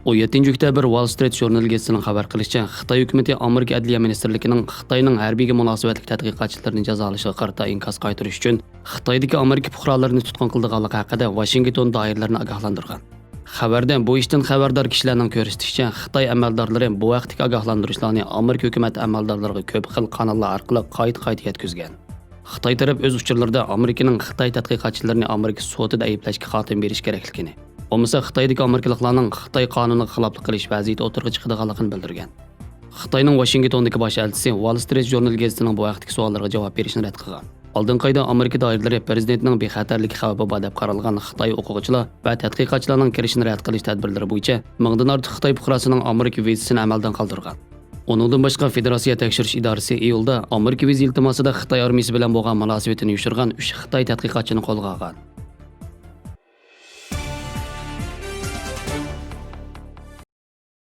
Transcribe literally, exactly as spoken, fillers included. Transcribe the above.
ئون يەتتىنچى ئۆكتەبىر ۋال سترىت ژۇرنىلى گېزىتىنىڭ خەۋەر قىلىشىچە، خىتاي ھۆكۈمىتى ئامېرىكا ئەدلىيە مىنىستىرلىكىنىڭ خىتاينىڭ ھەربىيگە مۇناسىۋەتلىك تەتقىقاتچىلىرىنى جازالىشىغا قارىتا ئىنكاس قايتۇرۇش ئۈچۈن خىتايدىكى ئامېرىكا پۇقرالىرىنى تۇتقۇن قىلىدىغانلىقى ھەققىدە ۋاشىنگتون دائىرىلىرىنى ئاگاھلاندۇرغان. خەۋەردە بۇ ئىشتىن خەۋەردار كىشىلەرنىڭ كۆرسىتىشىچە، خىتاي ئەمەلدارلىرى بۇ ھەقتىكى ئاگاھلاندۇرۇشلارنى ئامېرىكا ھۆكۈمەت ئەمەلدارلىرىغا كۆپ خىل قاناللار ئارقىلىق قايتا-قايتا يەتكۈزگەن. خىتاي تەرەپ ئۆز ئۇچۇرلىرىدا ئامېرىكىنىڭ خىتاي تەتقىقاتچىلىرىنى ئامېرىكا سوتىدا ئەيىبلەشكە خاتىمە بېرىش كېرەكلىكىنى، بولمىسا خىتايدىكى ئامېرىكىلىقلارنىڭ خىتاي قانۇنىغا خىلاپلىق قىلىش ۋەزىيىتى ئوتتۇرىغا چىقىدىغانلىقىنى بىلدۈرگەن. خىتاينىڭ ۋاشىنگتوندىكى باش ئەلچىسى ۋال سترىت ژۇرنىلى گېزىتىنىڭ بۇ ھەقتىكى سوئاللىرىغا جاۋاب بېرىشنى رەت قىلغان. ئالدىنقى ئايدا ئامېرىكا دائىرىلىرى پىرېزىدېنتنىڭ بىخەتەرلىكى خەۋپى بار دەپ قارالغان خىتاي ئوقۇغۇچىلار ۋە تەتقىقاتچىلارنىڭ كىرىشىنى رەت قىلىش تەدبىرلىرى بويىچە مىڭدىن ئارتۇق خىتاي پۇقراسىنىڭ ئامېرىكا ۋىزىسىنى ئەمەلدىن قالدۇرغان. ئۇنىڭدىن باشقا، فېدېراتسىيە تەكشۈرۈش ئىدارىسى ئىيۇلدا ئامېرىكا ۋىزا ئىلتىماسىدا خىتاي ئارمىيىسى بىلەن بولغان مۇناسىۋىتىنى يوشۇرغان ئۈچ خىتاي تەتقىقاتچىنى قولغا ئالغان.